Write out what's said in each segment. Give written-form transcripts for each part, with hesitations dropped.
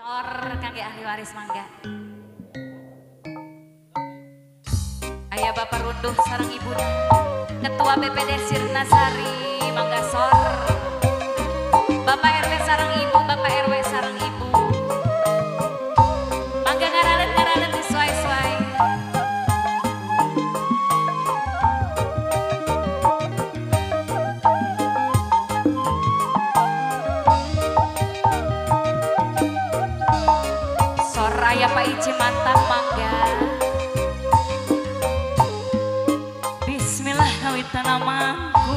Sor kangge ahli waris mangga. Ayah bapak runduh sareng ibuna. Ketua BPD Sirnasari mangga sor. Bapak RW sareng ibu, Bapak RW sareng ibu. Mangga ngaralet-ngaralet disuai-suai. Soraya Pak Ici mantap mangga. Bismillah kawitan namaku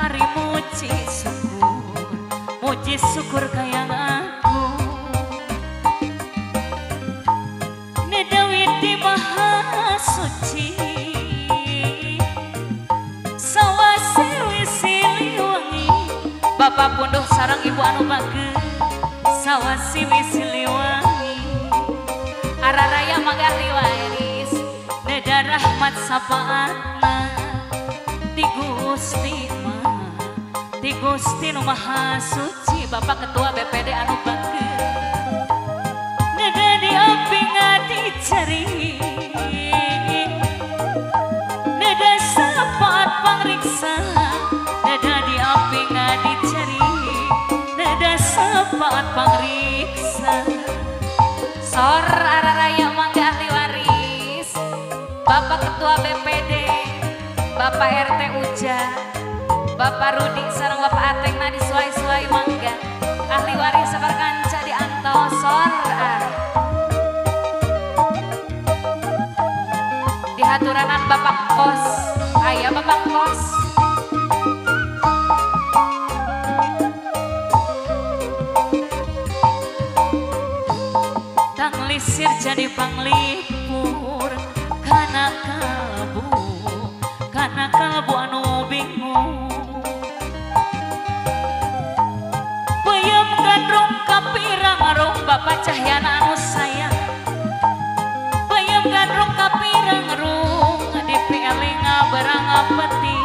ari muji syukur kayang aku. Nedawiti maha suci sawase wisiliwangi. Bapak punduh sareng ibu anu bager sawasi wisiliwangi. Araraya mangga ahli waris neda rahmat sapaatna ti Gusti mah ti Gusti nu Maha Suci. Bapak Ketua BPD anu bager neda di api ngadi ceri neda sapaat pangriksa neda di api ngadi ceri neda sapaat pangriksa. Sor araraya mangga ahli waris Bapak Ketua BPD, Bapak RT Uja, Bapak Rudi sareng Bapak Ateng nadi suai-suai mangga ahli waris sabar kanca di anto sor ah. Dihaturanan Bapak Kos, ayah Bapak Kos. Tanglisir jadi panglipur kana kalbu anu bingung. Peyem gandrung kapirang rung Bapak Cahyana anu sayang. Peyem gandrung kapirang rung di pialinga berang peti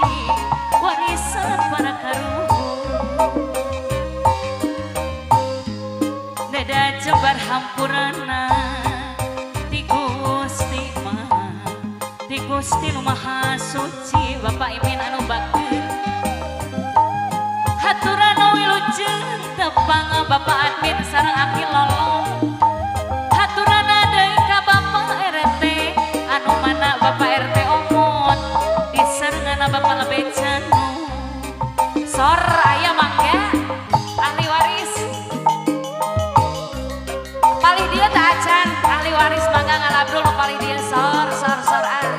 warisan para karuhun. Neda jembar hampurana ti Gusti mah ti Gusti nu Maha Suci. Bapak Imin anu bager haturana wilujeng tepang Bapak Admin sareng Aki Lolong. Haturana deui ka Bapak RT anu mana Bapak RT Omot disarengan Bapak Lebecanu. Sor aya mangga ahli waris palih dia tak acan ahli waris mangga ngalabrul nu palih dia sor sor sor ah.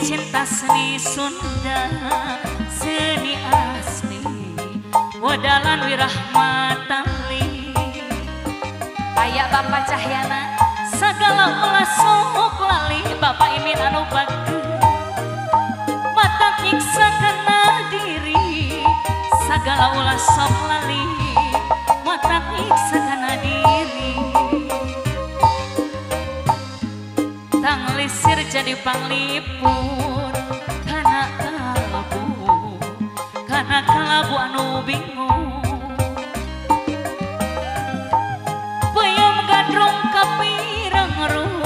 Cinta seni Sunda seni asli wadalan wirahmatali. Aya Bapak Cahyana sagala ulah sok lali. Bapak Imin anu bager mata nyiksa kana diri sagala ulah sok lali mata nyiksa kana diri. Tanglisir jadi panglipur kana kalabu anu bingung. Peyem gandrung kapirang rung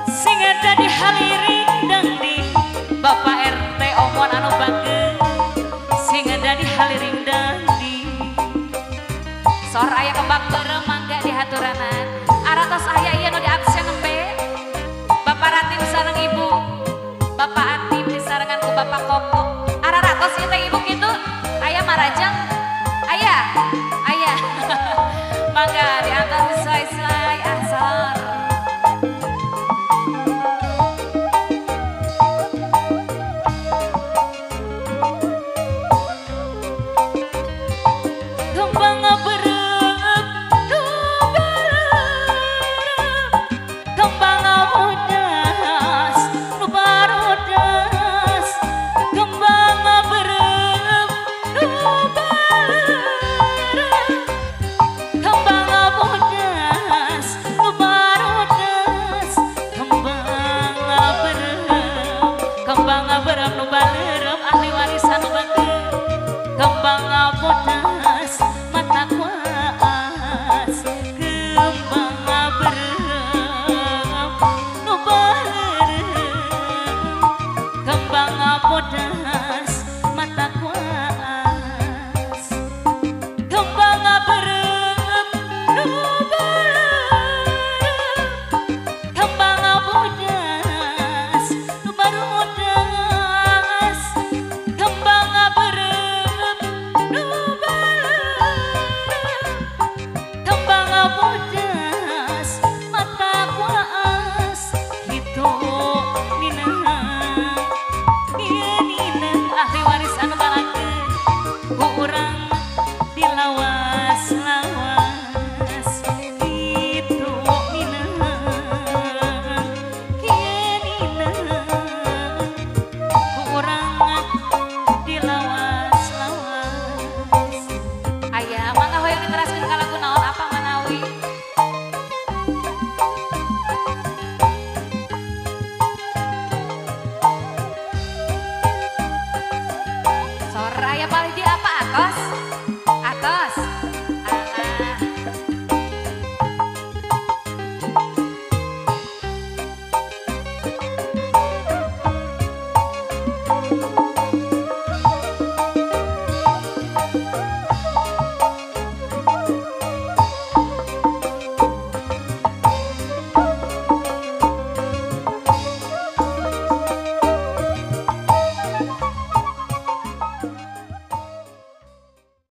sing eta di haliring dangdi. Bapak RT Omon anu bager sing eta di haliring dangdi. Sor aya kembang beureum mangga dihaturanan. Aratos aya ieu nu di absen nembe. Bapak Ratim sareng ibu, Bapak Atim disarengan ku Bapak Koko. Araratos ieu teh ibu kitu aya marajang aya aya. Mangga diantar sesuai-suai.